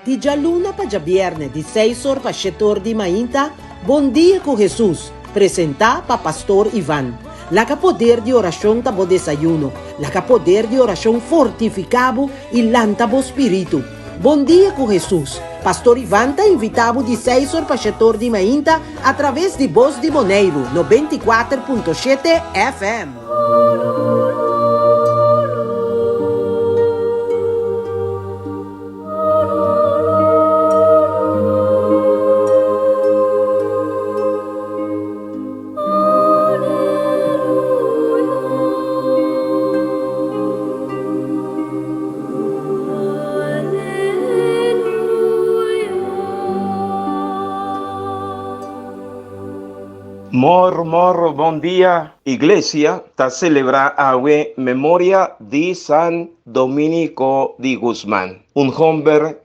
Di djaluna pa djabièrnè di seis or pa shete or di mainta, Bon Dia ku Hesus, presentá pa Pastor Ivan. Laga poder di orashon ta bo desayuno. Laga poder di orashon fortifiká bo i lanta bo spiritu. Bon Dia ku Hesus, Pastor Ivan ta invitá bo di seis or pa shete or di mainta atraves di Bos di Boneiru 94.7 FM. Moro moro bon dia. Iglesia ta selebrá awe memoria di San Dominico di Guzman, un homber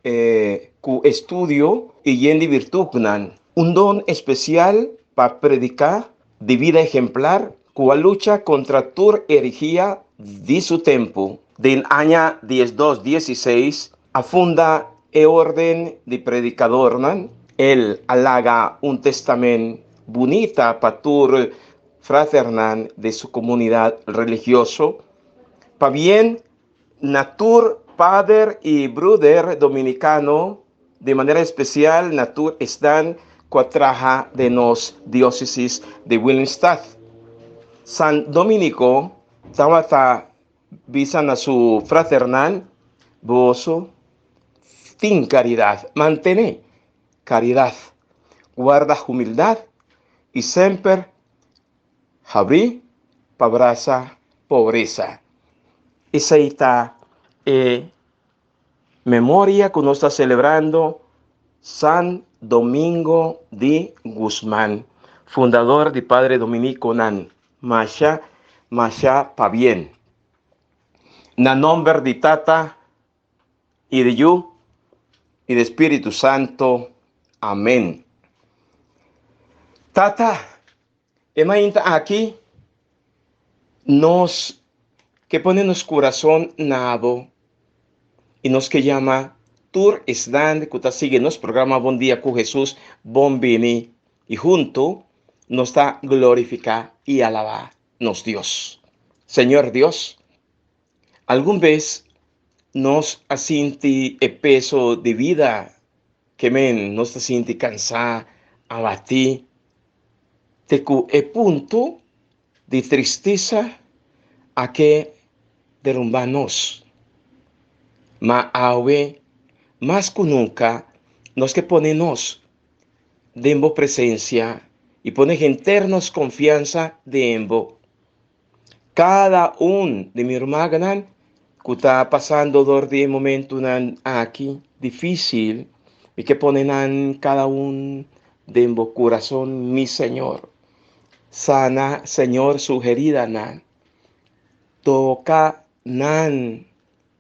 ku estudio i yen di virtutnan, un don espesial pa prediká di bida ehemplar ku a lucha kontra tur herejia di su tempu. Den aña diesdos diesiseis a funda e orden di predikadornan. El a laga un testament bunita pa tur fraternan di su komunidat religioso. Pabien na tur pader i bruder dominikano, di manera espesial na tur esnan ku a traha den nos diósesis di Willemstad. San Dominico tabata bisa na su fraternan, Boso tin karidat, mantené karidat, warda humildat i semper Habrí pa brasa pobresa. Esei ta e memoria ku nos ta selebrando San Domingo di Guzman, fundador di Padre Dominiconan. Masha, masha pabien. Na nomber di Tata i di Yu i di Spiritu Santo. Amen. Tata, e mainta aki nos ke pone nos kurason na bo i nos ke yama tur esnan ku ta sigui nos programa Bon Dia ku Hesus bon bini i huntu nos ta glorifiká i alabá nos Dios. Señor Dios, Algun bes nos a sinti e peso di bida ke men nos ta sinti kansá, abatí, te ku e punto di tristesa a ke derumbá nos. Ma awe, mas ku nunka, nos ke pone nos den bo presensia i pone henter nos konfiansa den bo. Kada un di mi rumannan ku ta pasando dor di e momentunan aki difísil, mi ke pone nan kada un den bo kurason, mi Señor. Sana, Señor, su heridanan. Toka nan,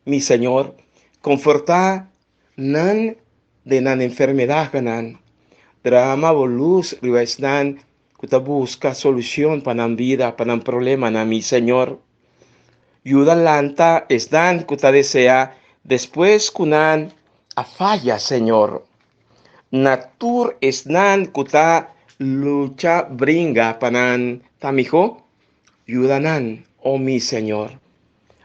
mi Señor. Konfortá nan den nan enfermedatnan. Drama bo lus riba esnan ku ta buska solushon pa nan bida, pa nan problemanan, mi Señor. Yuda lanta esnan ku ta deseá despues ku nan a faya, Señor. Na tur esnan ku ta lucha bringa pa nan ta mihó, yuda nan, o mi Señor.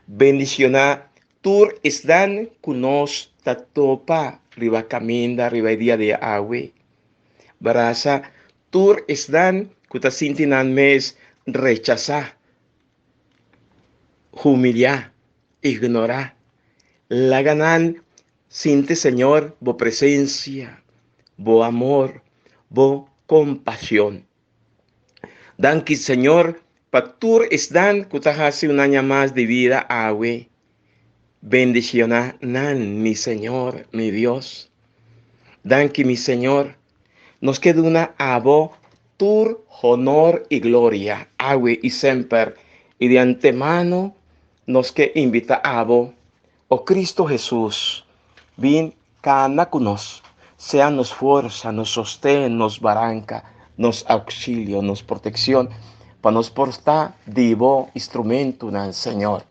Bendishoná tur esnan ku nos ta topa riba kaminda riba e dia di awe. Brasa tur esnan ku ta sinti nan mes rechasá, humiliá, ignorá. Laga nan sinti, Señor, bo presensia, bo amor, bo kompashon. Danki, Señor, pa tur esnan ku ta hasi un aña mas di bida awe. Bendishoná nan, mi Señor, mi Dios. Danki, mi Señor. Nos ke duna abo tur honor i gloria, awe i semper, i di antemano nos ke invitá abo, o Cristo Hesus, bin kana ku nos, sea nos forsa, nos sosten, nos baranka, nos auxilio, nos protekshon, pa nos por ta di bo instrumentonan, Señor.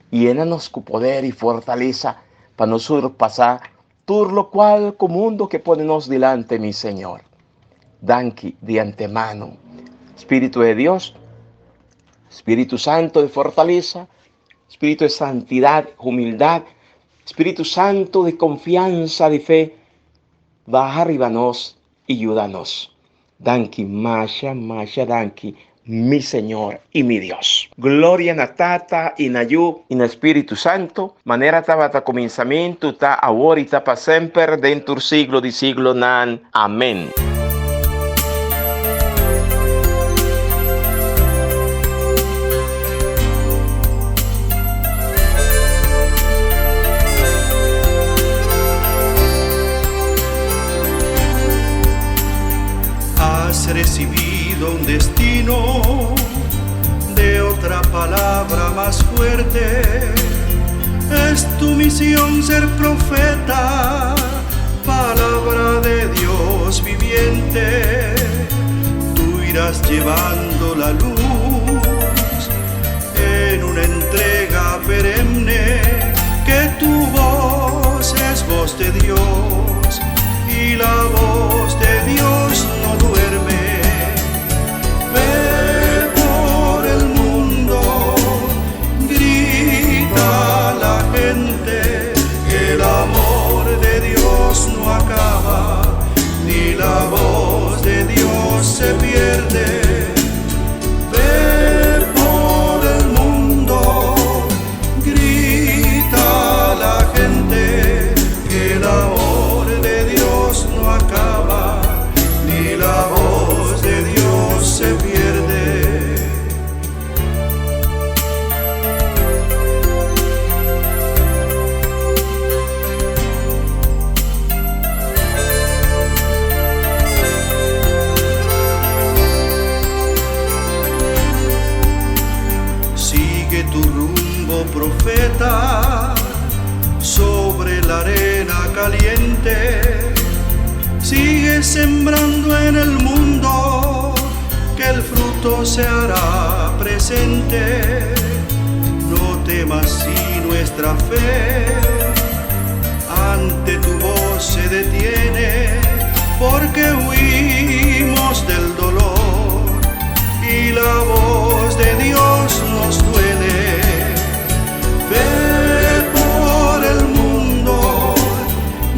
Yena nos ku poder i fortalesa pa nos surpasá. tur lokual ku mundu ke pone nos dilanti, mi Señor. Danki di antemano. Spiritu de Dios, Spiritu Santo de fortalesa, Spiritu de santidad, humildad, Spiritu Santo de konfiansa, di fe, baha riba nos i yuda nos. Danki, masha, masha danki, mi Señor i mi Dios. Gloria na Tata i na Yu i na Spiritu Santu, manera tabata kuminsamentu, ta awor i ta pa semper, den tur siglo di siglonan. Amen. Has recibido un destino de otra palabra más fuerte. Es tu misión ser profeta, palabra de Dios viviente. Tú irás llevando la luz en una entrega perenne, que tu voz es voz de Dios y la voz de Dios no duerme. Ve por el mundo, grita a la gente que el amor de Dios no acaba, ni la voz de Dios se pierde. Ve por el mundo, grita a la gente que el amor de Dios no acaba, ni la voz de Dios se pierde. Sigue tu rumbo, profeta, sobre la arena caliente. Sigue sembrando en el mundo, que el fruto se hará presente. No temas si nuestra fe ante tu voz se detiene, porque huimos del dolor y la voz de Dios nos duele. Ve por el mundo,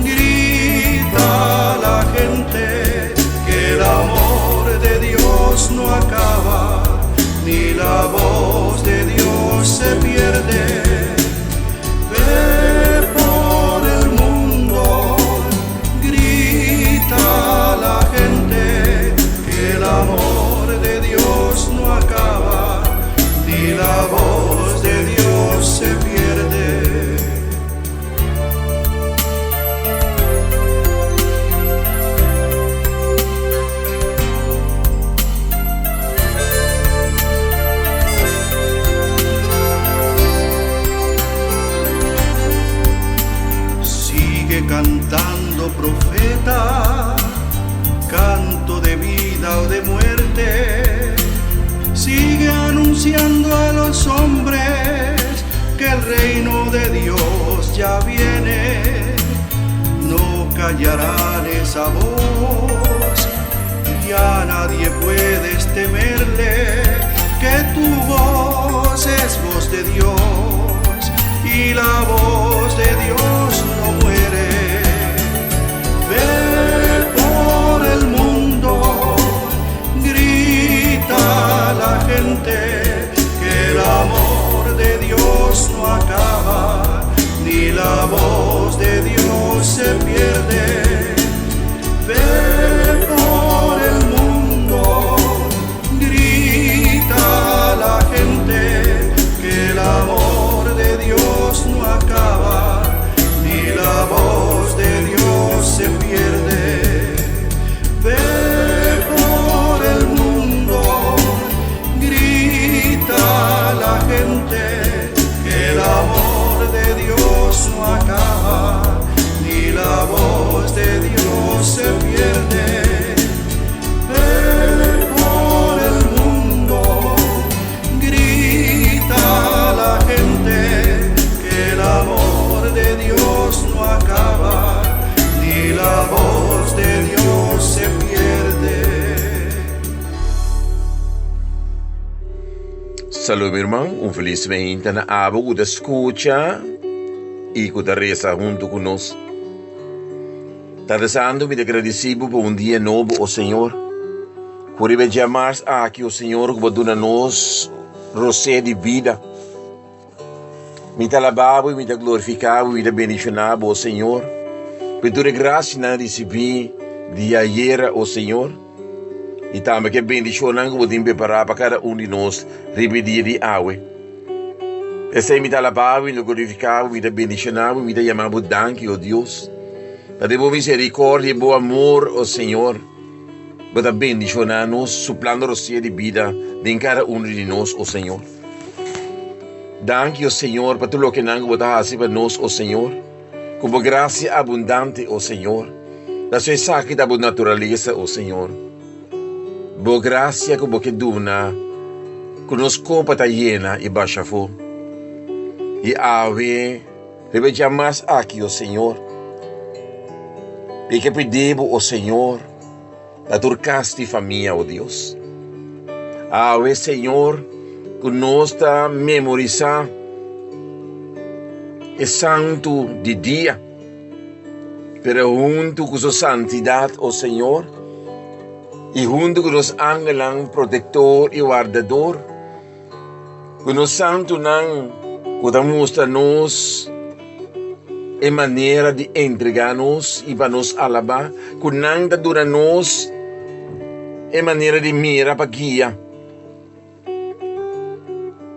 grita a la gente que el amor de Dios no acaba, ni la voz de Dios se pierde. Ve por el mundo, grita a la gente que el amor de Dios no acaba, ni la voz de Dios se pierde. Sigue cantando, profeta, canto de vida o de muerte. Sigue anunciando a los hombres que el reino de Dios ya viene. No callarán esa voz, ya nadie puedes temerle, que tu voz es voz de Dios y la voz de Dios no muere. Ve por el mundo, grita a la gente que el amor de Dios no acaba, ni la voz de Dios se pierde. Ve por el mundo, grita a la gente que el amor de Dios no acaba, ni Salud mi ruman, un felis meinta na abo ku ta skucha i ku ta resa huntu ku nos. Tata Santu, mi ta gradisí bo pa un dia nobo, o Señor. Ku riba e djamars aki, o Señor, ku bo duna nos rosé di bida. Mi ta alabá bo i mi ta glorifiká bo i mi ta bendishoná bo, o Señor, pa tur e grasianan risibí di ayera, o Señor, i tambe ku e bendishonnan ku bo tin prepará pa kada un di nos riba e dia di awe. P'esei mi ta alabá bo, mi ta glorifiká bo, mi ta bendishoná bo i mi ta yama bo danki, o Dios, pa den bo miserikòrdia i bo amor, o Señor, bo ta bendishoná nos, suplando rosea di bida den kada un di nos, o Señor. Danki, o Señor, pa tur lokenan ku bo ta hasi pa nos, o Señor. Ku bo grasia abundante, o Señor. Pasobra esaki ta bo naturalesa, o Señor. Bo grasia ku bo ke duna, ku nos kopa ta yena i basha afó. I awe, riba e dia mas aki, o Señor, mi ke pidi bo, o Señor, Na tur kas di famia, o Dios. Awe, Señor, ku nos ta memorisá e santu di dia, pero huntu ku su santidat, o Señor, i huntu ku nos angelnan protektor i wardador, Ku nos santunan ku ta mustra nos e manera di entregá nos i pa nos alabá, ku nan ta duna nos e manera di mira pa guia.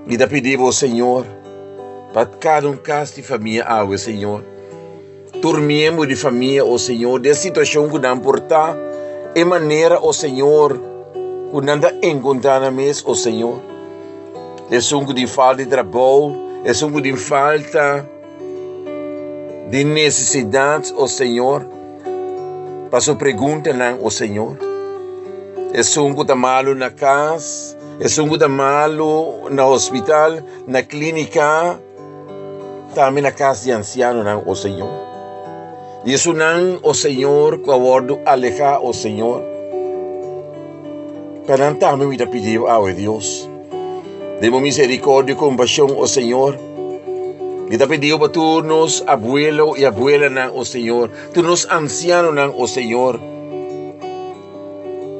Mi ta pidi bo, Señor, pa kada un kas di famia awe, Señor. Tur miembro di famia, o Señor, den situacion cu nan por ta, e manera, o Señor, cu nan ta encontra nan mes, o Señor. Esun cu tin falta di trabou, esun cu tin falta di necesidad, o Señor, pa su preguntanan, o Señor. Esun cu ta malo na cas, esun cu ta malo na hospital, na clinica, Tambe na kas di ansianonan, o Señor. Di esunnan, o Señor, ku a wòrdu alehá, o Señor. Pa nan tambe mi ta pidi bo awe, Dios. Den bo miserikòrdia i kompashon, o Señor. Mi ta pidi bo pa tur nos abuelo i abuelanan, o Señor, tur nos ansianonan, o Señor,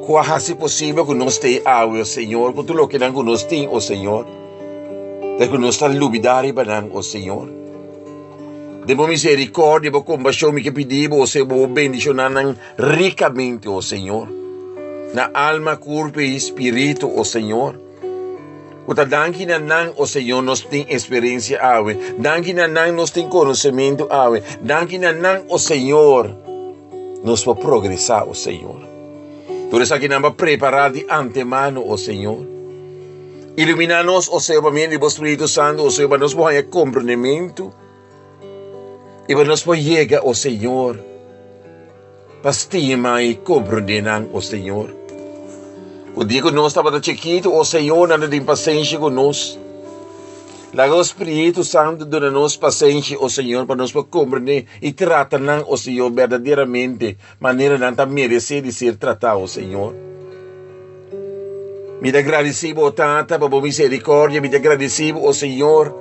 ku a hasi posibel ku nos t'ei awe, o Señor, ku tur lokenan ku nos tin, o Señor. Ta ku nos ta lubidá riba nan, o Señor. Den bo miserikòrdia, bo kompashon, mi ke pidi bo, o Señor, bo bendishoná nan rikamente, o Señor. Na alma, kurpo i spiritu, o Señor. Ku ta danki na nan, o Señor, nos tin eksperensia awe. Danki na nan nos tin konosementu awe. Danki na nan, o Señor, nos por progresá, o Señor. Tur esakinan bo a prepará di antemano, o Señor. Iluminá nos, o Señor, pa medio di bo Spiritu Santu, o Señor, pa nos por haña komprendementu i pa nos por yega, o Señor, pa stima i komprendé nan, o Señor. Ku dia ku nos tabata chikitu, o Señor, nan ta tin pasenshi ku nos. Laga bo Spiritu Santu duna nos pasenshi, o Señor, pa nos por komprendé i trata nan, o Señor, berdaderamente manera nan ta meresé di ser tratá, o Señor. Mi ta gradisí bo, Tata, pa bo miserikòrdia. Mi ta gradisí bo, o Señor,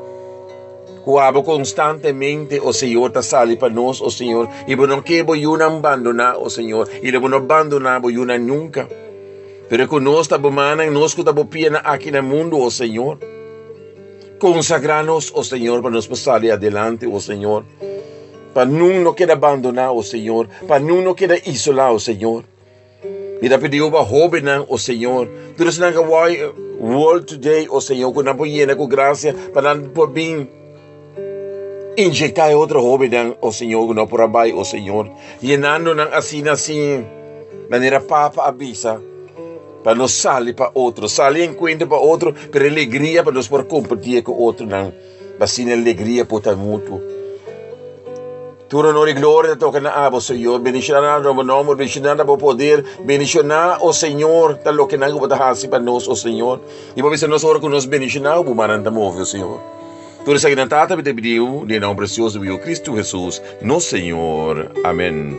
ku abo konstantemente, o Señor, ta sali pa nos, o Señor. I bo no ke bo yunan bandoná, o Señor. I lo bo no bandoná bo yunan nunka. Pero ku nos ta bo mannan, nos ku ta bo pianan aki na mundu, o Señor. Konsagrá nos, o Señor, pa nos por sali adelante, o Señor. Pa nun no keda bandoná, o Señor. Pa nun no keda isolá, o Señor. Mi ta pidi bo pa hóbennan, o Señor, tur esnan ku wou World Today, o Señor, ku nan por yena ku grasia pa nan por bin inyectá e otro hóbennan, o Señor, ku no por a bai, o Señor, yenando nan asina asin, manera Papa a bisa, pa nos sali pa otro, sali enkuentro pa otro, pero e alegria pa nos por kompartié ku otronan. Asina alegria por ta mutuo. Tur honor i gloria ta toka na abo, Señor. Bendishoná na bo nomber, bendishoná na bo poder, bendishoná, o Señor, ta loke nan ku bo ta hasi pa nos, o Señor. I bo bisa nos ora ku nos bendishoná, bo mannan ta move, o Señor. Tur esaki nan Tata, mi ta pidi bo, den nomber precioso di bo Yu Cristo Jesus, nos Señor. Amen.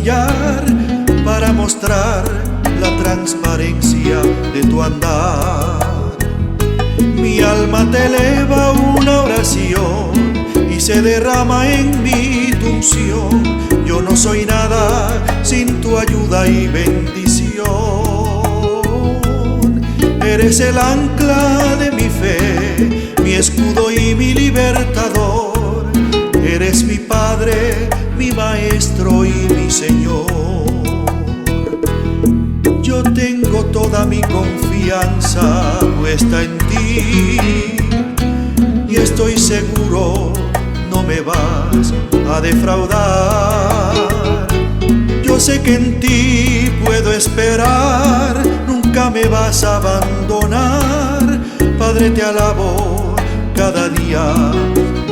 brillar para mostrar la transparencia de tu andar. Mi alma te eleva una oración y se derrama en mí tu unción. Yo no soy nada sin tu ayuda y bendición. Eres el ancla de mi fe, mi escudo y mi libertador. Eres mi Padre, mi Maestro y mi Señor. Yo tengo toda mi confianza puesta en ti y estoy seguro no me vas a defraudar. Yo sé que en ti puedo esperar, nunca me vas a abandonar. Padre, te alabo cada día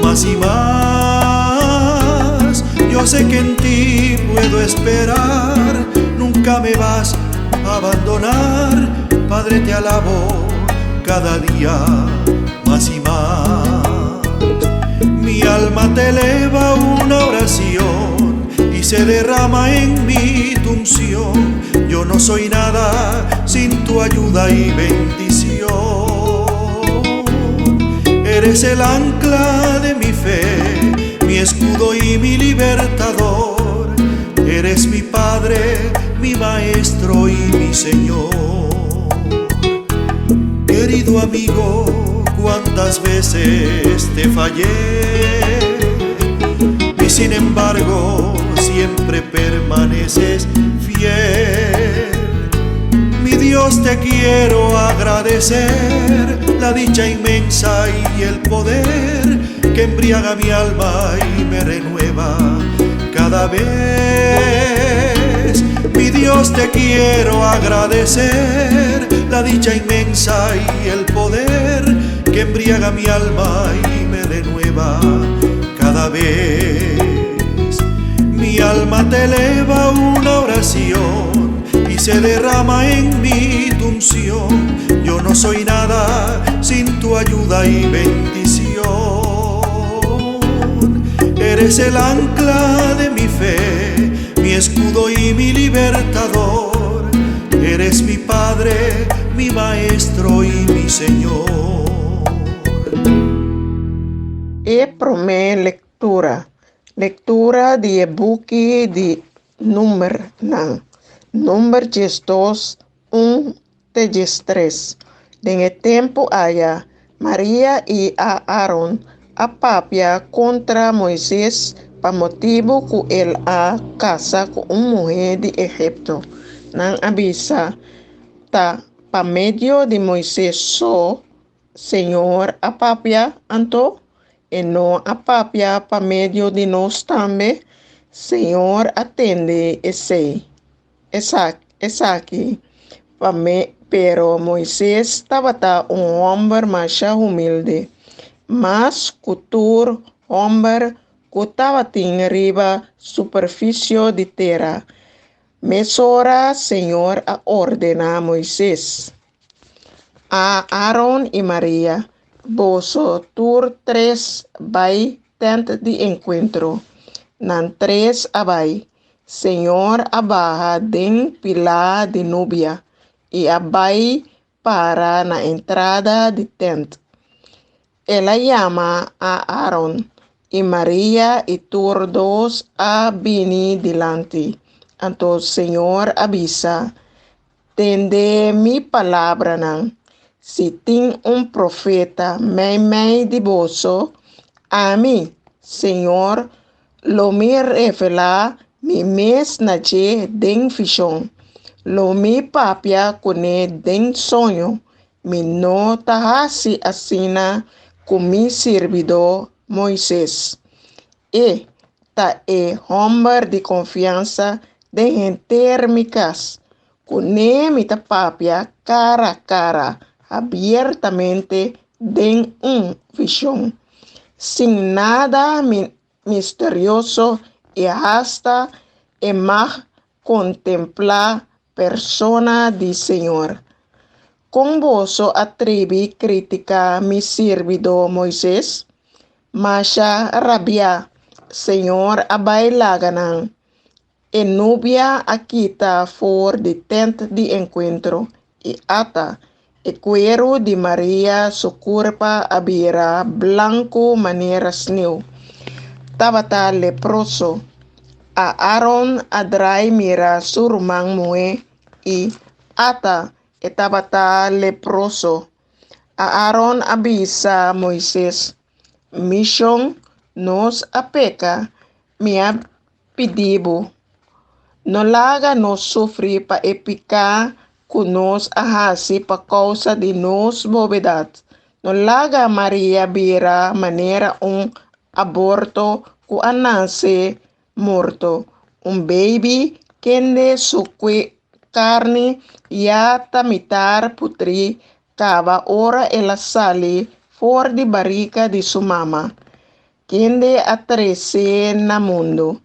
más y más. Yo sé que en ti puedo esperar, nunca me vas a abandonar. Padre, te alabo cada día más y más. Mi alma te eleva una oración y se derrama en mí tu unción. Yo no soy nada sin tu ayuda y bendición. Eres el ancla de mi fe, mi escudo y mi libertador. Eres mi Padre, mi Maestro y mi Señor. Querido amigo, cuántas veces te fallé y sin embargo siempre permaneces fiel. Mi Dios, te quiero agradecer la dicha inmensa y el poder que embriaga mi alma y me renueva cada vez. Mi Dios, te quiero agradecer la dicha inmensa y el poder que embriaga mi alma y me renueva cada vez. Mi alma te eleva una oración y se derrama en mí tu unción. Yo no soy nada sin tu ayuda y bendición. Eres el ancla de mi fe, mi escudo y mi libertador. Eres mi Padre, mi Maestro y mi Señor. E promé lektura. Lektura di e buki di Numbernan. Number 12, 1 te 13. Den e tempu aya, Maria i Aaron a papia kontra Moises pa motibu ku el a kasa ku un muhé di Egipto. Nan a bisa, Ta pa medio di Moises so Señor a papia anto? E no a papia pa medio di nos tambe? Señor a tende esei, esaki pa me. Pero Moises tabata un hòmber masha humilde, mas ku tur hòmber ku tabatin riba superfisio di tera. Mesora Señor a ordená Moises. A Aaron i Maria, Boso tur tres bai tènt di enkuentro. Nan tres a bai. Señor a baha den pilá di nubia i a bai para na entrada di tènt. El a yama a Aaron i Maria i tur dos a bini dilanti. Anto Señor a bisa, Tende mi palabranan, Si tin un profeta meimei di boso, ami, Señor, lo mi revelá mi mes na dje den vishon, lo mi papia kuné den soño. Mi no ta hasi asina ku mi sirbidó Moises. E ta e hòmber di konfiansa den henter mi kas. Kuné mi ta papia kara kara, abiertamente den un vishon, sin nada misterioso i hasta e mag kontemplá persona di Señor. Kon boso a tribi kritiká mi sirbidó Moises? Masha rabiá, Señor a bai laga nan. E nubia a kita for di tent di enkuentro, i ata, e kueru di Maria su kurpa a bira blanku manera sneu. Tabata leproso. A Aaron a drai mira su ruman muhé, i ata, e tabata leproso. A Aaron a bisa Moises, Mi shon, nos a peka, mi a pidi bo, no laga nos sufri pa e piká ku nos a hasi pa kousa di nos bobedat. No laga Maria bira manera un aborto ku a nase morto, un beibi kende su karni ya ta mitar putrí kaba ora el a sali for di barika di su mama, kende a tres'é na mundu.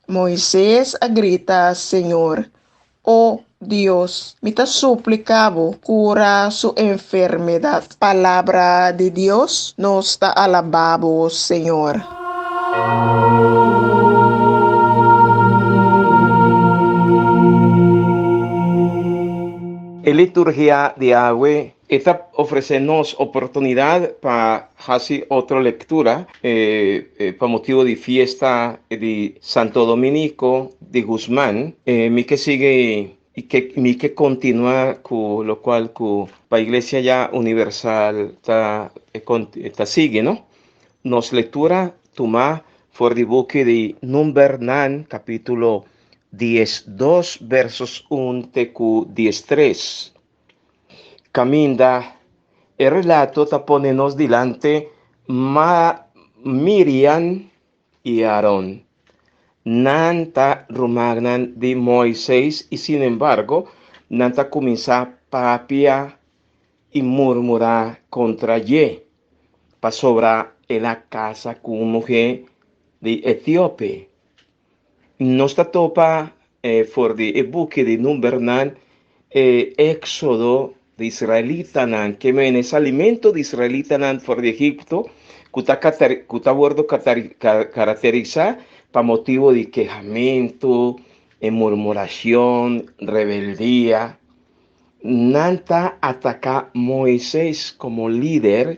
Moises a grita Señor, O Dios, mi ta supliká bo, kura su enfermedat. Palabra di Dios, Nos ta alabá bo, Señor. E liturgia di awe e ta ofresé nos oportunidat pa hasi otro lektura pa motibu di fiesta di Santo Dominico di Guzman. Mi ke sigui i ke mi ke kontinuá ku lokual ku pa Iglesia ya Universal ta ta sigui no. Nos lektura tumá for di buki di Numbernan kapítulo 12 versos 1 te ku 13. Kaminda e relato ta pone nos dilante ma Miriam i Aaron. Nan ta rumannan di Moises i sinembargo nan ta kuminsá papia i murmurá kontra dje pasobra el a kasa ku un muhé di Etiope. Nos ta topa for di e buki di Numbernan e éksodo di israelitanan, ke mene salimentu di israelitanan for di Egipto, ku ta ku ta wòrdu karaterisá pa motibu di kehamentu, e murmurashon, rebeldia. Nan ta ataká Moises komo lider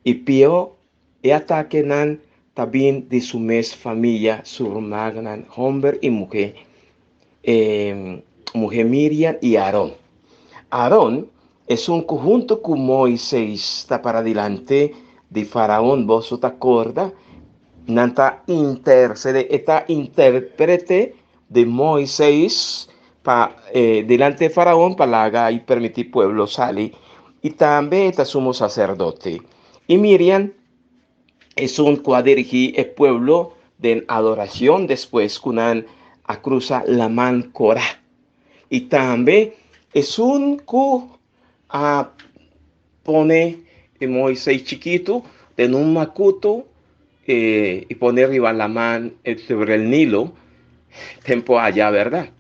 i pió E atakenan ta bin di su mes famia, su rumannan homber i muhé, e muhé Miriam i Aaron. Aaron, esun ku huntu ku Moises ta para dilanti di Faraon, boso ta korda? Nan ta intersede, e ta interprete di Moises pa dilanti di Faraon pa laga i permití pueblo sali, i tambe e ta sumo saserdote. I Miriam, esun ku a dirigí e pueblo den adorashon despues ku nan a krusa Laman Korá. I tambe esun ku a pone e Moisés chikitu den un makutu i pone riba laman sobre el Nilo, tempu aya, bèrdat?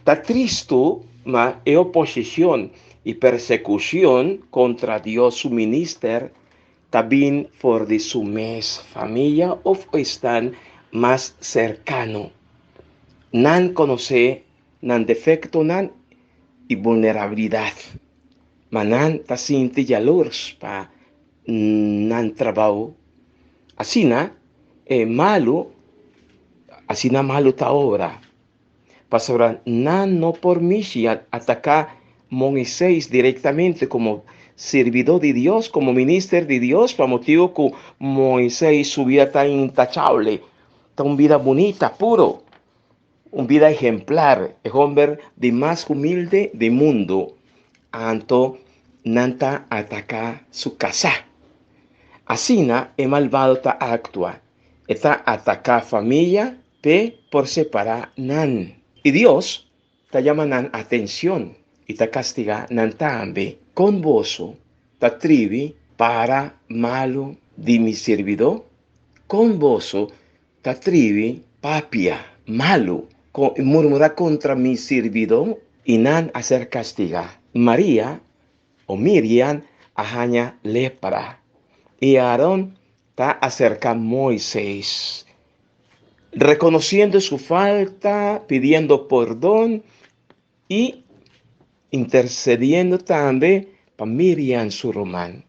Ta tristu, ma e oposishon i persekushon kontra Dios su minister ta bin for di su mes famia òf esnan mas serkano. Nan konosé nan defektonan i vulnerabilidat, ma nan ta sinti yalurs pa nan trabou. Asina e malu, asina malu ta obra, pasobra nan no por mishi ataká Moisés direktamente komo sirbidó di Dios, komo minister di Dios, pa motibu ku Moisés su bida ta intachable, ta un bida bunita, puro. Un bida ehemplar, e homber di mas humilde di mundu. Anto nan ta ataká su kasá. Asina e malbado ta aktua, e ta ataká famia p'e por separá nan. I Dios ta yama nan atenshon i ta kastigá nan tambe. Kon boso ta tribi para malu di mi sirbidó? Kon boso Ta tribi papia malu i murmurá kontra mi sirbidó, i nan a ser kastigá. Maria o Miriam a haña lepra, i Aaron ta aserká Moises. Reconociendo su falta, pidiendo pordon y intercediendo tambe pa Miriam su ruman.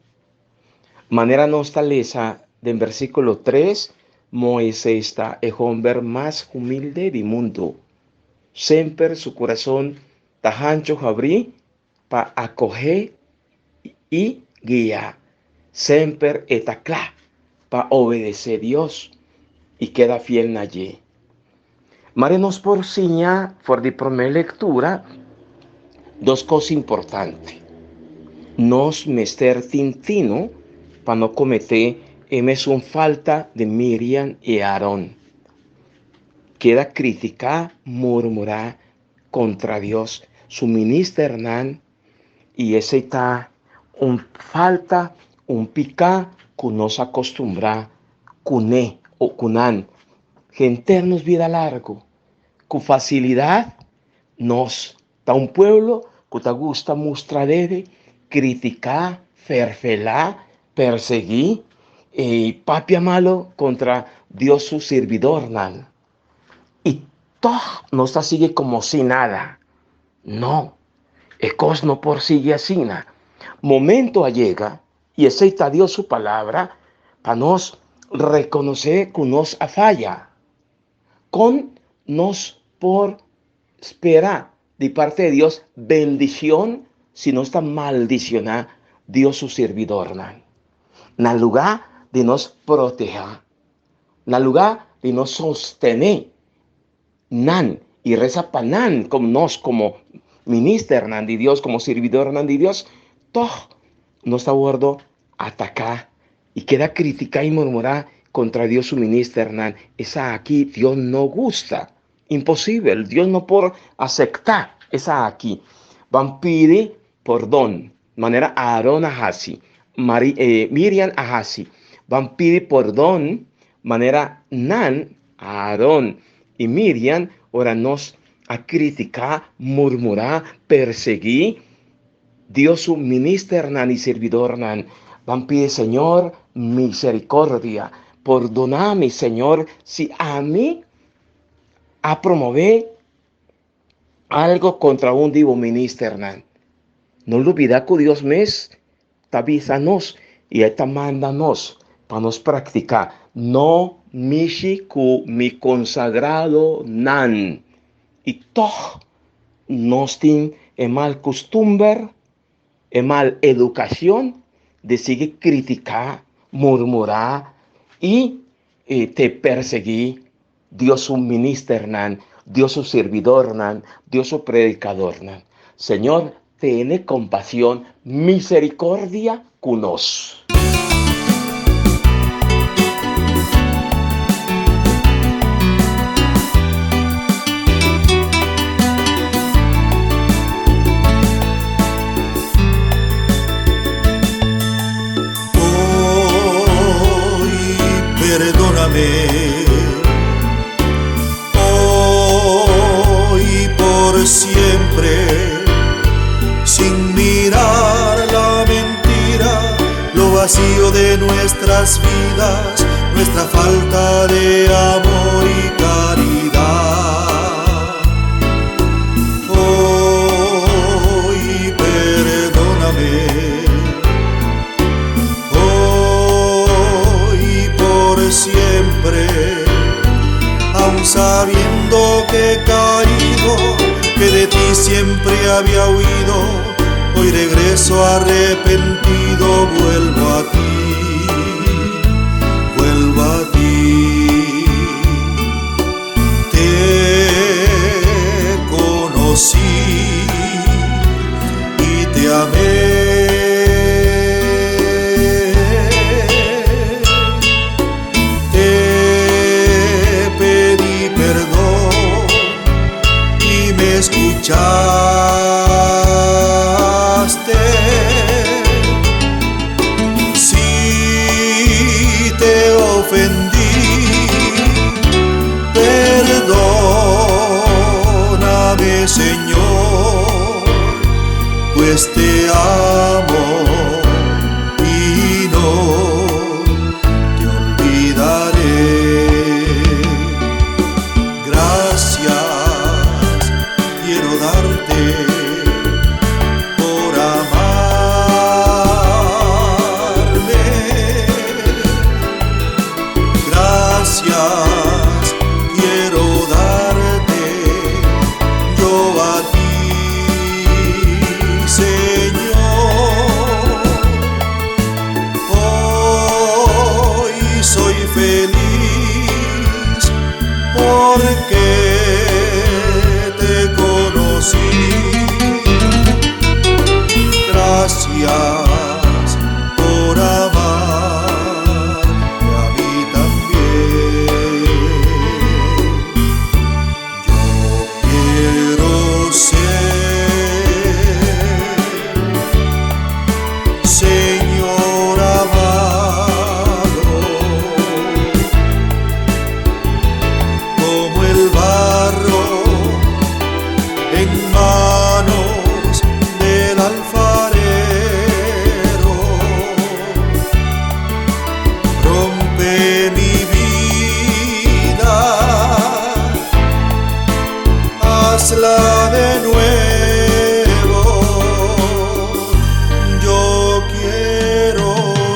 Manera nos ta lesa den versículo 3, Moisés ta e homber mas humilde di mundo. Semper su corazón ta hancho habrí pa acoge y guia. Semper e ta cla pa obedece Dios y keda fiel na dje. Mare nos por siña for di prome lectura dos cos importante. Nos mester tin tino pa no comete e mesun falta di Miriam y Aaron. Keda critica, murmura contra Dios su ministernan y esey ta un falta, un pica cu nos a costumbra cune o cu nan henter nos bida largo. Cu facilidad nos ta un pueblo cu ta gusta mustra dede, critica, ferfela, persegui y papia malo contra Dios su sirbidornan. Y tog nos ta sigui como si nada. No, e cos no por sigui asina. Momento a yega, y esey ta Dios su palabra, pa nos reconoce cu nos a faya. Con nos por spera di parte di Dios bendicion si nos ta maldiciona Dios su sirbidornan? Na luga di nos proteha, na luga di nos sostene nan y reza pa nan como nos como ministernan di Dios, como sirbidornan di Dios, tog nos ta wordo ataca y keda critica y murmura contra Dios su ministernan. Esaki Dios no gusta. Imposibel, Dios no por acepta esaki. Ban pidi pordon, manera Aaron a haci, Miriam a haci. Ban pidi pordon, manera nan, Aaron y Miriam, ora nos a critica, murmura, persegui Dios su ministernan y sirbidornan. Ban pidi, Señor, misericordia. Pordona mi, Señor, si ami a promove algo contra un di bo ministernan. No lubida cu Dios mes ta bisa nos y e ta manda nos pa nos practica. No mishi cu mi consagrado nan. Y toch nos tin e mal custumber, e mal educacion di sigui critica, murmura y te persegui Dios su ministernan, Dios su sirbidornan, Dios su predicadornan. Señor, tene compasión, misericordia cu nos. Hoy perdóname, hoy por siempre, sin mirar la mentira, lo vacío de nuestras vidas, nuestra falta de amor y caridad. Hoy perdóname, hoy por siempre, aun sabiendo que he caído, que de ti siempre había huido, hoy regreso arrepentido, vuelvo a ti, vuelvo a ti. Te conocí y te amé. Te pedí perdón y me escuchaste. Si te ofendí, perdóname, Señor, pues te amo y no te olvidaré. darte por amarme. Gracias quiero darte yo a ti, Señor. Hoy soy feliz porque te conocí. Gracias por amarme a mí también. Yo quiero ser, Señor amado, como el barro en manos del alfarero. Rompe mi vida, hazla de nuevo. Yo quiero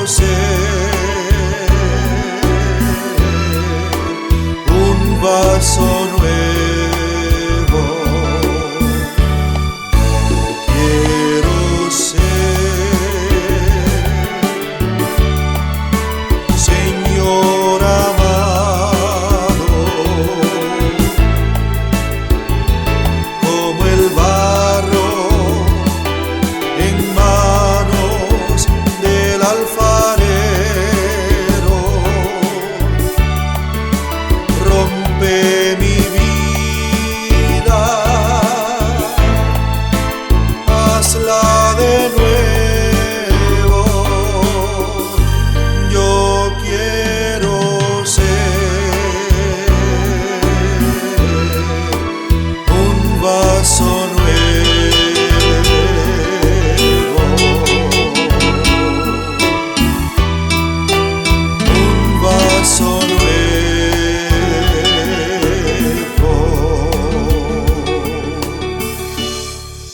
ser un vaso nuevo. Yo quiero ser, Señor amado, como el barro en manos del alfarero. Rompe mi vida, hazla de nuevo. Yo quiero ser un vaso nuevo. Un vaso nuevo.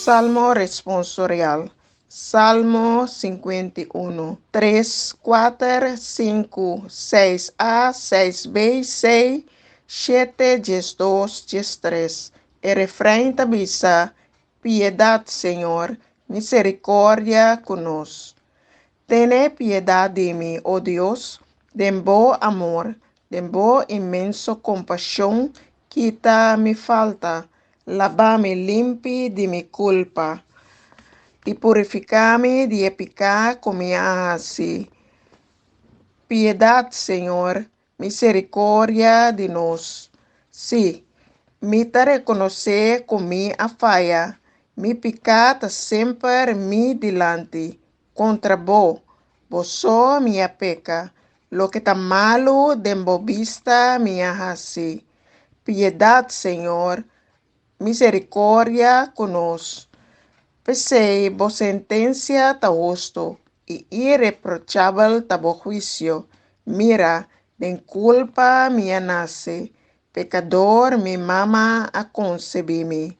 Salmo responsorial. Salmo 51. 3, 4, 5, 6a, 6b, 6, 7, 12, 13. E refrán ta bisa, Piedat, Señor, miserikòrdia ku nos. Tene piedat di mi, o Dios, den bo amor, den bo inmenso kompashon, kita mi falta, laba mi limpi di mi kulpa i purifiká mi di e piká ku mi a hasi. Piedat, Señor, miserikòrdia di nos. Sí, mi ta rekonosé ku mi a faya, mi piká ta semper mi dilanti. Kontra bo, bo so mi a peka, loke ta malu den bo bista mi a hasi. Piedat, Señor, miserikòrdia ku nos. P'esei bo sentensia ta hustu i ireprochabel ta bo huisio. Mira, den kulpa mi a nase, pekador mi mama a konsebí mi.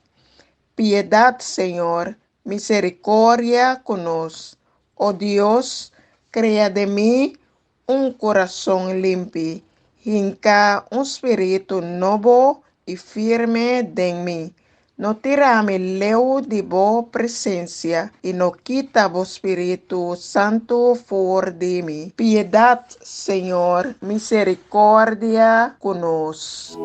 Piedat, Señor, miserikòrdia ku nos. O Dios, krea den mi un kurason limpi, hinka un spiritu nobo i firme den mi. No tira mi leu di bo presensia i no kita bo spiritu santu for di mi. Piedat, Señor, miserikòrdia ku nos.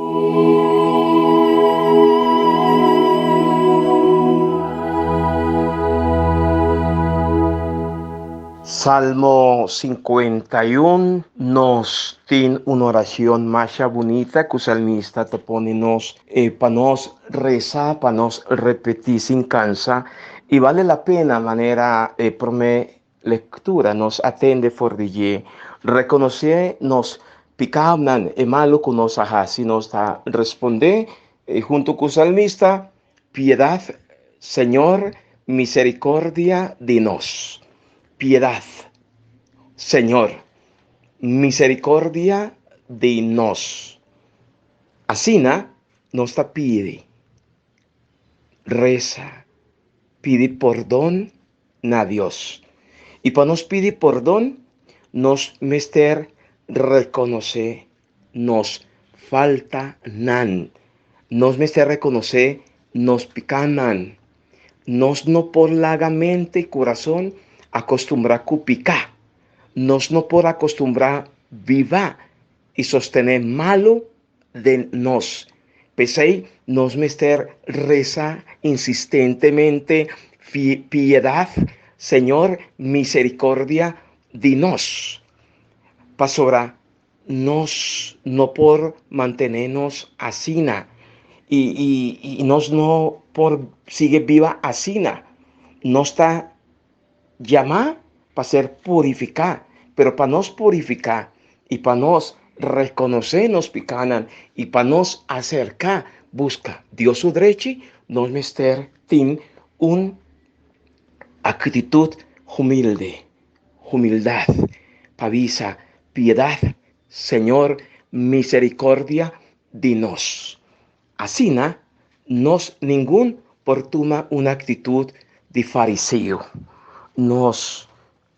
Salmo 51 nos tin un oracion masha bunita cu salmista ta pone nos eh, pa nos reza, pa nos repeti sin cansa y vale la pena manera eh, prome lectura nos atende for di dje reconoce nos picaunan e malo cu nos a haci nos ta responde eh, hunto cu salmista piedad Señor misericordia di nos. Piedad Señor misericordia di nos. Asina nos ta pidi. Resa, pidi pordon na Dios. I pa nos pidi pordon, nos mester rekonosé nos faltanan. Nos mester rekonosé nos pikánan. Nos no por laga mente i kurason akostumbrá ku piká. Nos no por akostumbrá biba i sostené malu den nos. P'esei nos mester resa insistentemente, Piedad, Señor, misericordia di nos. Pasobra nos no por mantené nos asina i i nos no por sigui biba asina. Nos ta yamá pa ser purifiká, pero pa nos purifiká i pa nos rekonosé nos pikánan i pa nos aserká buska Dios su drechi, nos mester tin un aktitut humilde. Humildat, pa bisa, Piedat, Señor, misericordia di nos. Asina, nos ningun por tuma un actitud di fariseo. Nos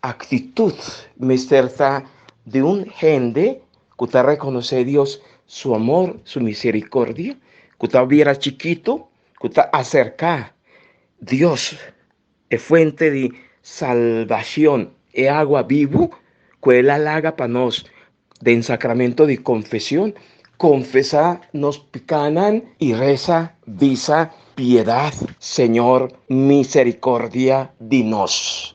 actitud mester ta di un hende cu ta reconoce Dios su amor, su misericordia, cu ta bira chikito, cu ta acerca Dios E fuente di salbacion, e agua bibu cu El a laga pa nos den sacramento di confesion, confesa nos picanan y reza, bisa, Piedad, Señor, misericordia di nos.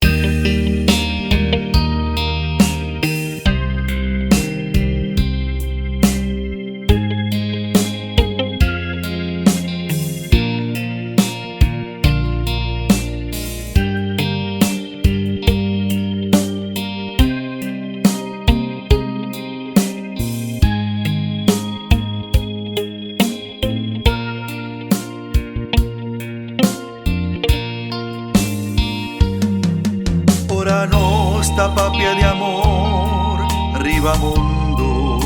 Ora nos ta papia di amor riba mundo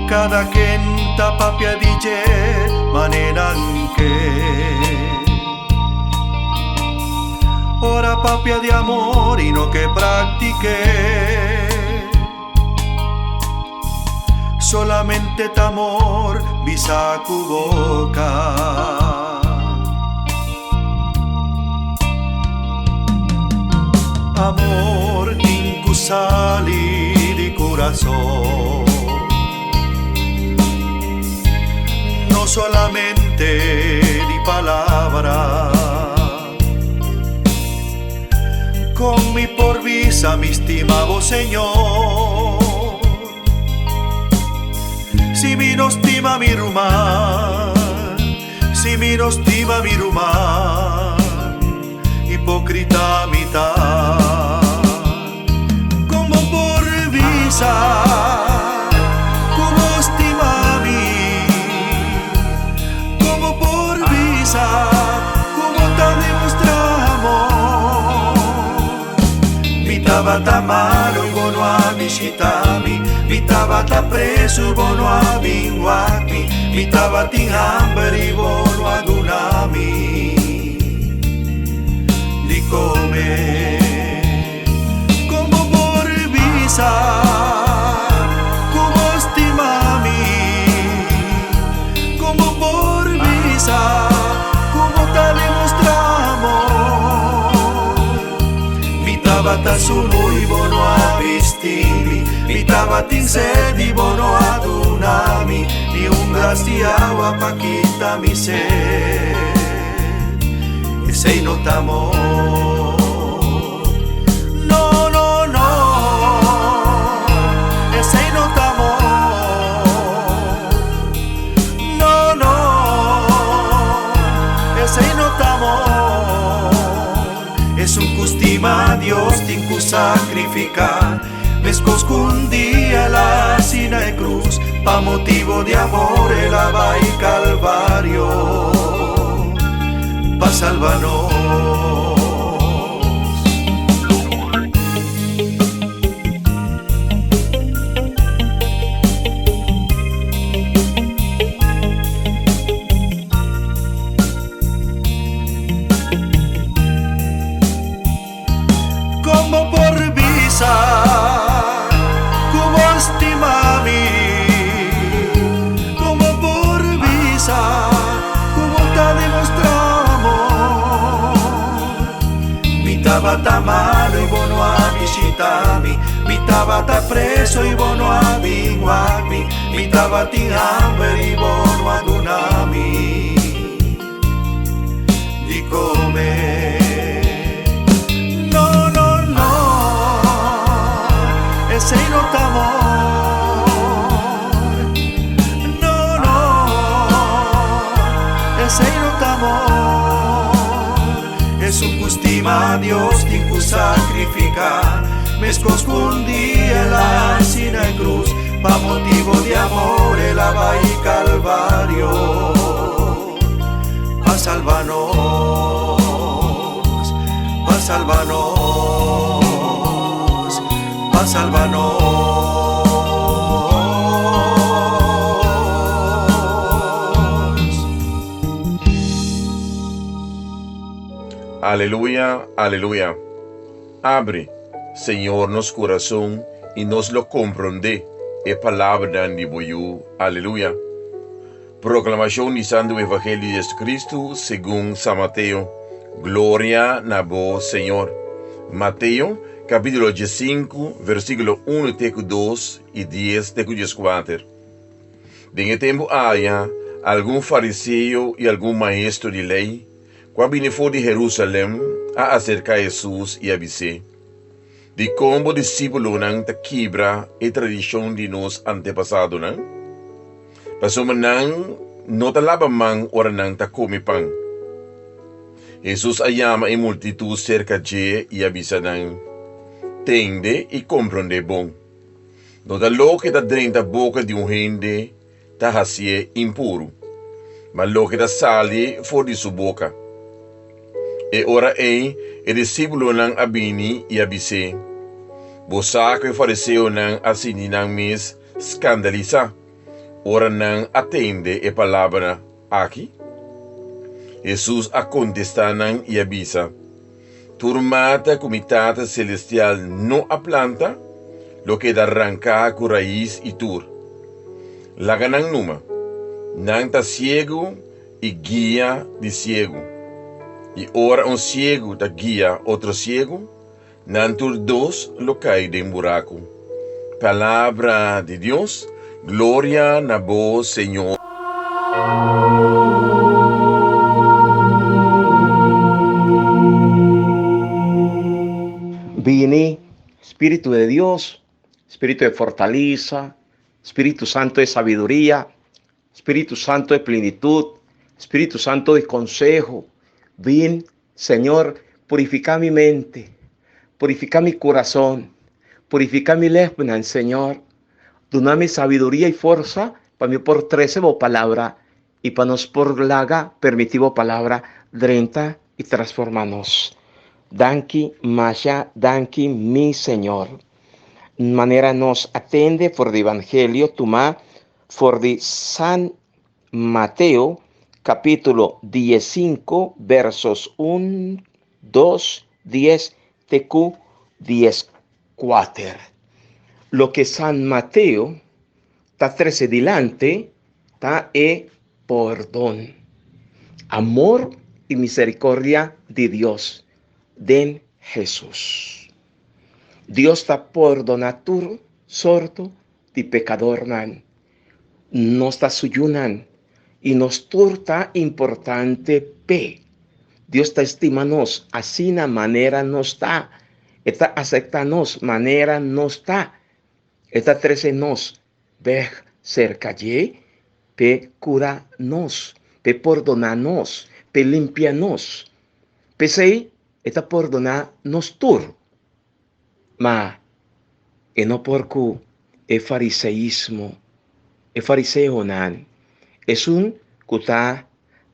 Cada ken ta papia di dje manera nan ke. Ora papia di amor i no ke praktik'é. Solamente ta amor bisa ku boka. Amor tin ku sali di kurason. No solamente di palabra. Con mi por bisa mi stima bo Señor. Si mi no stima mi ruman, si mi no stima mi ruman, hipocrita mi ta. Con bo por bisa cu bo stima mi? Con bo por bisa cu bo ta demostra amor? Mi tabata malo y bo no a bishita mi, mi tabata preso y bo no a bin wak mi, mi tabatin hamber y bo no a duna mi di come. Con bo por bisa cu bo stima mi? Con bo por bisa cu bo ta demostra amor? Mi tabata sunu y bo no a bisti mi, mi tabatin sed y bo no a duna mi ni un glas di awa pa kita mi sed. Esey no ta amor. No, no, no, esey no ta amor. No, no, esey no ta amor. Esun ku stima Dios tin ku sakrifiká, meskos ku un dia el a hasi na e krus, pa motibu di amor el a bai Kalvario pa salba nos. tabata malu i bo no a bishitá mi, mi tabata preso i bo no a bin wak mi, mi tabatin hamber i bo no a duna mi di kome. No, no, no, esei no ta amor. No, no, esei no ta amor. Esun ku stima Dios tin ku sakrifiká, meskos ku un dia el a hasi na e krus, pa motibu di amor el a bai Kalvario pa salba nos, pa salba nos, pa salba nos. Aleluya, aleluya. Abri, Señor, nos kurason i nos lo komprondé e palabranan di bo Yu. Aleluya. Proklamashon di Santu Evangelio di Jesucristo segun San Mateo. Gloria na bo, Señor. Mateo, kapítulo diesinku, versíkulo unu te ku dos i dies te ku dieskuater. Den e tempu aya, algun fariseo i algun maestro di lei, ku a bini for di Herusalèm, a aserká Hesus i a bis'é, Dikon bo disípulonan ta kibra e tradishon di nos antepasadonan? Pasobra nan no ta laba man ora nan ta kome pan. Hesus a yama e multitut serka dje i a bisa nan, Tende i komprondé bon. No ta loke ta drenta boka di un hende ta hasié impuru, ma loke ta sali for di su boka. E ora ei e disípulonan a bini i a bis'é, Bo sa ku e fariseonan a sinti nan mes skandalisá ora nan a tende e palabra aki? Hesus a kontestá nan i a bisa, Tur mata ku mi Tata selestial no a planta, lo keda ranká ku rais i tur. Laga nan numa. Nan ta siegu i guia di siegu. I ora un siegu ta guia otro siegu, nan tur dos lo kai den buraku. Palabra di Dios, Gloria na bo, Señor. Bini, Spiritu de Dios, Spiritu de fortalisa, Spiritu Santo de sabiduria, Spiritu Santo de plenitud, Spiritu Santo de conseho, bin, Señor, purifica mi mente, purifica mi corazón, purifica mi lefnan, Señor. Duna mi sabiduria y forsa pa mi por trece bo palabra y pa nos por laga permiti bo palabra drenta y transforma nos. Danki masha danki mi Señor. Manera nos a tende for di Evangelio tuma for di San Mateo capítulo diesinco versos un, dos, dies te cu diescuater. Loke San Mateo ta trece dilanti ta e pordon, amor y misericordia di Dios den Hesus. Dios ta pordona tur sorto di pecadornan. Nos ta su yunan y nos tur ta importante p'e. Dios ta estima nos asina manera nos ta. E ta acepta nos manera nos ta. E ta trece nos bek cerca dje p'e cura nos, p'e pordona nos, p'e limpia nos. P'esey e ta pordona nos tur. Ma e no por ku e fariseismo, e fariseonan, esun ku ta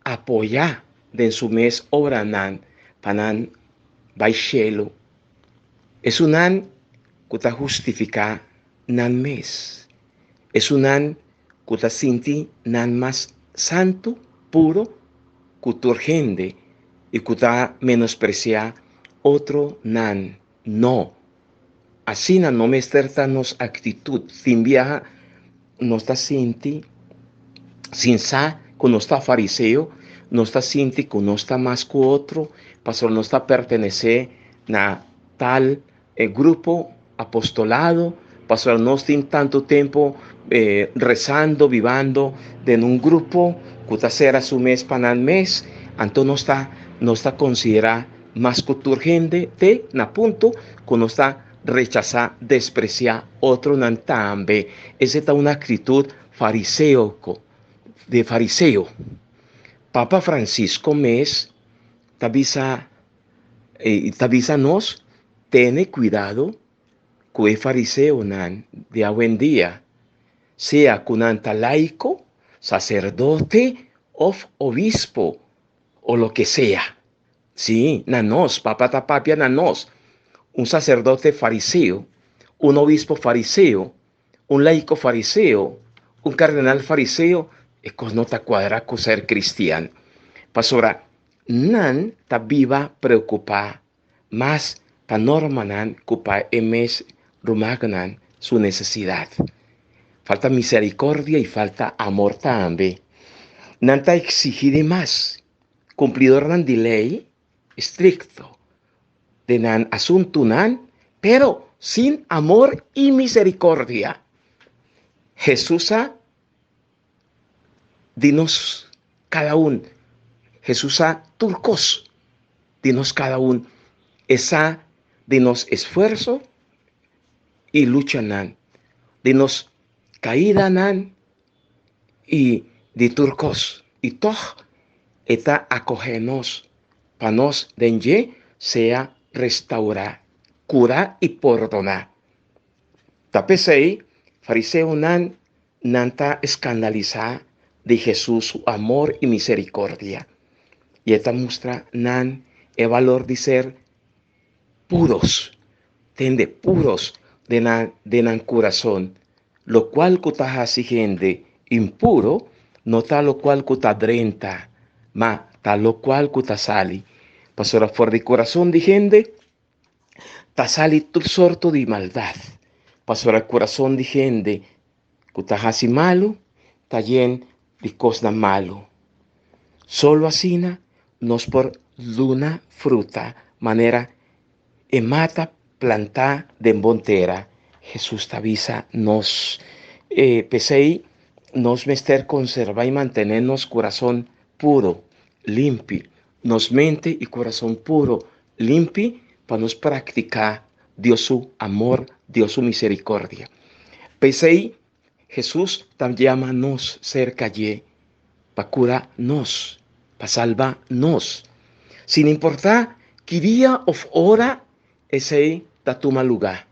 apoyá den su mes obranan pa nan bai shelu, esunnan ku ta hustifiká nan mes, esunnan ku ta sinti nan mas santu, puro, ku tur hende i ku ta menospresiá otronan. No. Asina no mester ta nos aktitut. Tin biaha nos ta sinti, sin sa ku nos ta fariseo, nos ta sinti ku nos ta mas ku otro pasobra nos ta pertenesé na tal e grupo apostolado, pasobra nos tin tanto tempo eh, rezando, vivando den un grupo ku ta sera su mes pa nan mes, anto nos ta nos ta konsiderá mas ku tur hende te na punto ku nos ta rechasá, despresiá otronan tambe. Ese ta un aktitut fariseoko, de fariseo. Papa Francisco mes ta bisa E ta bisa nos, Tene kuidado ku e fariseonan di awendia, sea ku nan ta laiko, saserdote òf obispo o loke sea. Sí, na nos, Papa ta papia na nos, un saserdote fariseo, un obispo fariseo, un laiko fariseo, un kardenal fariseo, e kos no ta kuadra ku ser kristian. Pasobra Nan ta biba preokupá mas pa normanan ku pa e mes rumannan su nesesidat. Falta miserikordia i falta amor tambe. Nan ta eksigí di mas. Kumplidornan di lei estrikto den nan asuntunan, pero sin amor i miserikordia. Hesus a di nos kada un. Hesus sa tur kos di nos kada un. E sa di nos esfuerso i luchanan, di nos kaidanan i di tur kos. I tòg e ta akohé nos pa nos den dje sea restaurá, kurá i pordoná. Ta p'esei fariseonan Nan ta eskandalisá di Hesus su amor i miserikordia, i e ta mustra nan e balor di ser puros, tende, puros den nan den nan kurason. Lokual ku ta hasi hende impuro no ta lokual ku ta drenta, ma ta lokual ku ta sali. Pasobra for di kurason di hende Ta sali tur sorto di maldat, pasobra kurason di hende ku ta hasi malu ta yen di kosnan malu. Solo asina nos por duna fruta manera e mata plantá den bon tera. Hesus ta bisa nos. P'esei nos mester konserbá i mantené nos kurason puru, limpi, nos mente i kurason puru, limpi pa nos praktiká Dios su amor, Dios su miserikordia. P'esei Hesus ta yama nos serka dje pa kura nos, pa salba nos. Sin importá ki dia òf ora esei ta tuma lugá.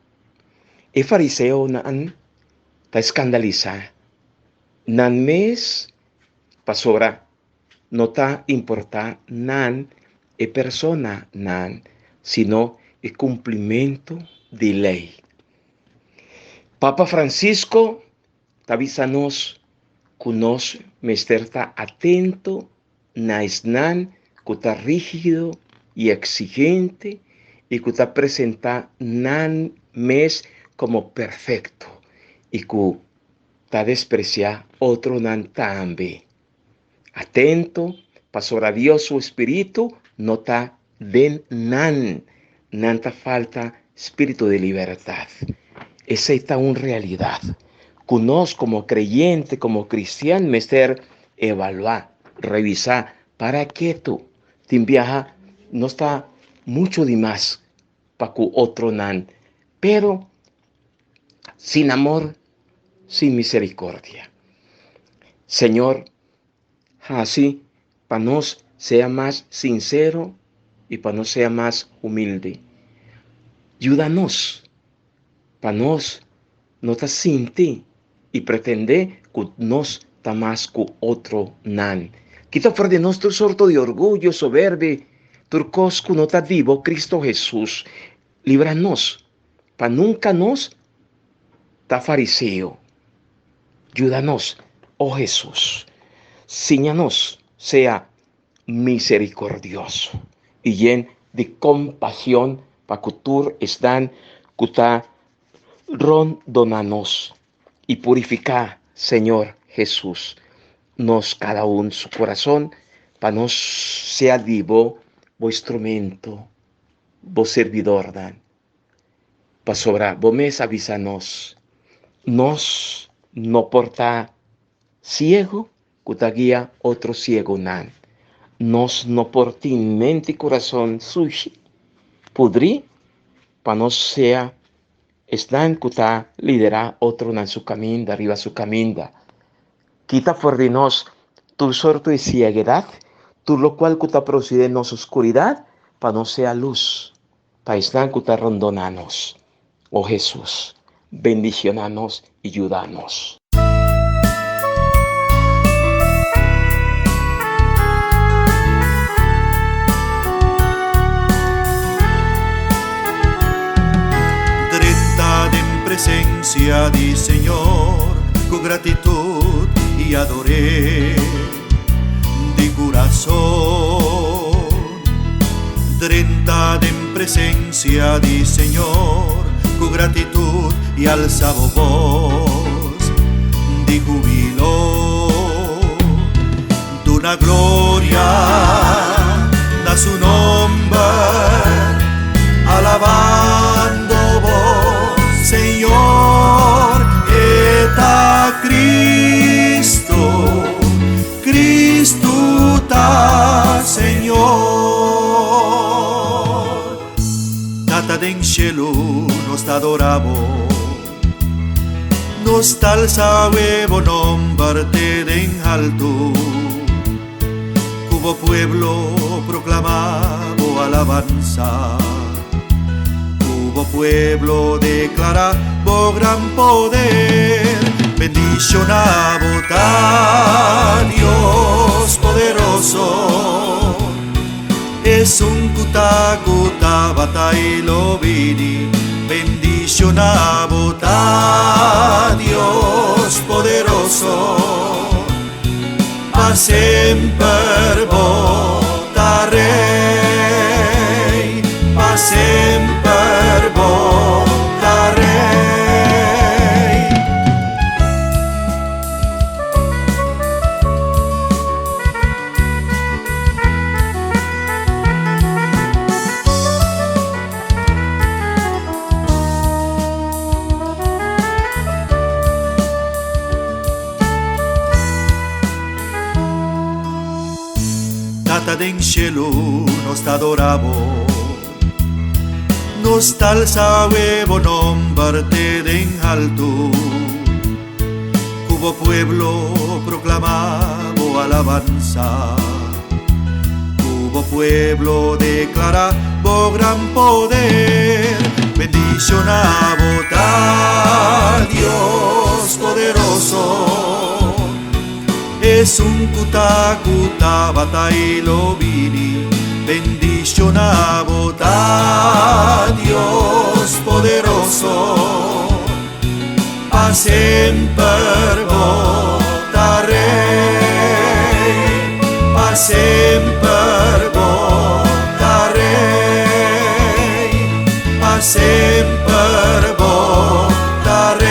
E fariseonan ta eskandalisá nan mes pasobra No ta importá nan e persona nan, sino e kumplimentu di lei. Papa Francisco ta bisa nos ku nos mester ta atento na esnan ku ta rígido i eksigente i ku ta presentá nan mes komo perfekto i ku ta despresiá otronan tambe. Atento, pasobra Dios su spiritu no ta den nan. Nan ta falta spiritu di libertat. Esei ta un realidat ku nos komo kreyente, komo kristian mester evaluá, revisá. Para ketu tin biaha nos ta muchu di mas pa ku otronan, pero sin amor sin misericordia. Señor, haci pa nos sea mas sincero y pa nos sea mas humilde. Yuda nos pa nos no ta sinti y pretende cu nos ta mas cu otronan. Kita for di nos tur sorto di orguyo, soberbia, tur cos cu no ta di bo, Cristo Jesus. Libra nos pa nunca nos ta fariseo. Yuda nos, oh Hesus. Siña nos sea misericordioso y yen di compasion pa cu tur esnan cu ta rondona nos. Y purifica, Señor Hesus, nos cada un su corazon pa nos sea di bo, bo instrumento. bo servidornan. Pasobra bo mes a bisa nos, Nos no por ta ciego cu ta guia otro ciegonan. Nos no por tin mente y curason sushi, pudrí, pa nos sea esnan cu ta liderá otronan su caminda, riba su caminda. Kita for di nos tur sorto di cieguedad, tur locual cu ta produci den nos oscuridad, pa nos sea luz pa esnan cu ta rondona nos. O Hesus, bendiciona nos y yuda nos. Drenta den presencia di Señor cu gratitud y ador'é di curason. Drenta den presencia di Señor cu gratitud y alza bo voz di jubilo. Duna gloria na su nomber, alabando bo Señor. E ta Cristo, Cristo ta Señor. Tata den cielo nos ta adora bo, nos ta alza bo nomber te den alto. Cu bo pueblo proclama bo alabanza, cu bo pueblo declara bo gran poder. Bendiciona bo ta Dios poderoso, esun cu ta, cu tabata y lo bini. Bendiciona bo ta Dios poderoso, pa semper bo ta Rey, pa semper bo ta Rey. Tata den cielo nos ta adora bo, nos ta alza bo nomber te den alto, cu bo pueblo proclama bo alabanza, cu bo pueblo declara bo gran poder. Bendiciona bo ta Dios poderoso, esun cu ta, cu tabata y lo bini. Bendiciona bo ta Dios poderoso, pa semper bo ta Rey, pa semper bo ta Rey, pa semper bo ta Rey.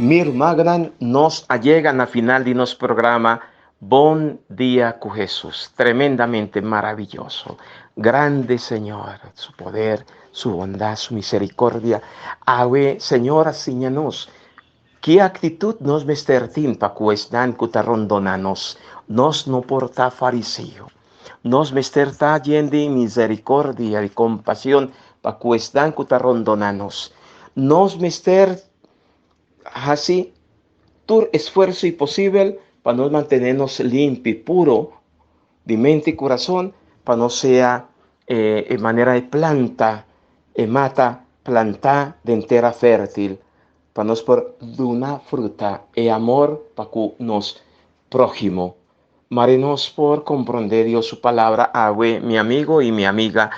Mi rumannan, nos a yega na final di nos programa Bon Dia cu Jesus. Tremendamente maravilloso. Grande Señor, su poder, su bondad, su misericordia. Awe, Señor a siña nos ki actitud nos mester tin pa cu esnan cu ta rondona nos. Nos no por ta fariseo. Nos mester ta yen di misericordia y compasion pa cu esnan cu ta rondona nos. Nos mester haci tur esfuerzo y posibel pa nos mantene nos limpi, puro di mente y corazon, pa nos sea e manera e planta, e mata plantá den tera fértil, pa nos por duna fruta e amor pa cu nos próhimo. Mari nos por comprende Dios su palabra awe, mi amigo y mi amiga.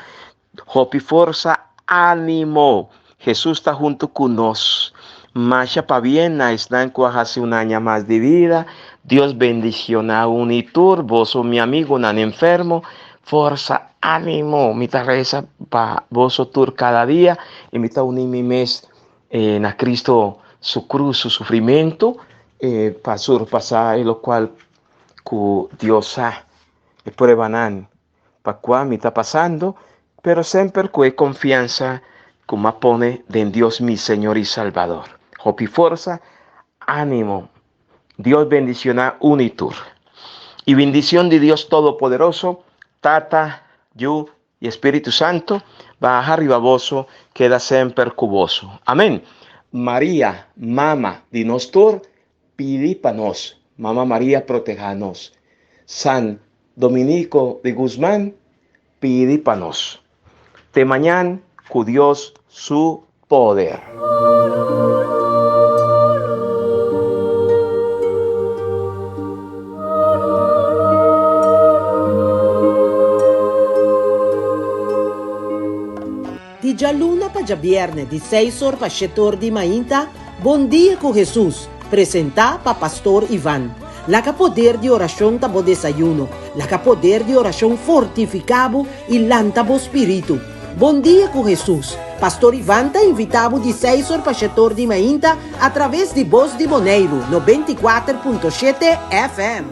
Hopi forsa, ánimo! Jesús ta hunto cu nos. Masha pabien na esnan cu a haci un aña mas di vida. Dios bendiciona un y tur. Boso mi amigonan enfermo. Forsa, ánimo! Mi ta reza pa boso tur cada dia y mi ta uni mi mes na Cristo su cruz, su sufrimento, pa surpasa e locual cu Dios sa. E pruebanan pa kua mi ta pasando, pero semper ku e konfiansa ku m'a pone den Dios mi Señor i Salbador. Hopi forsa, ánimo. Dios bendishoná unu i tur. I bendishon di Dios Todopoderoso, Tata, Yu i Spiritu Santu, baha riba boso, keda semper ku boso. Amèn. Maria, Mama di nos tur, pidi pa nos. Mama Maria protehá nos. San Dominico de Guzman, pidi pa nos. Te mañan ku Dios su poder. Di djaluna pa djabièrnè di seis or pa shete or di mainta, Bon Dia ku Hesus, presentá pa Pastor Ivan. Laga poder di orashon ta bo desayuno, laga poder di orashon fortifiká bo i lanta bo spiritu. Bon Dia ku Hesus, Pastor Ivan ta invitá bo di seis or pa shete or di mainta atraves di Bos di Boneiru, 94.7 FM.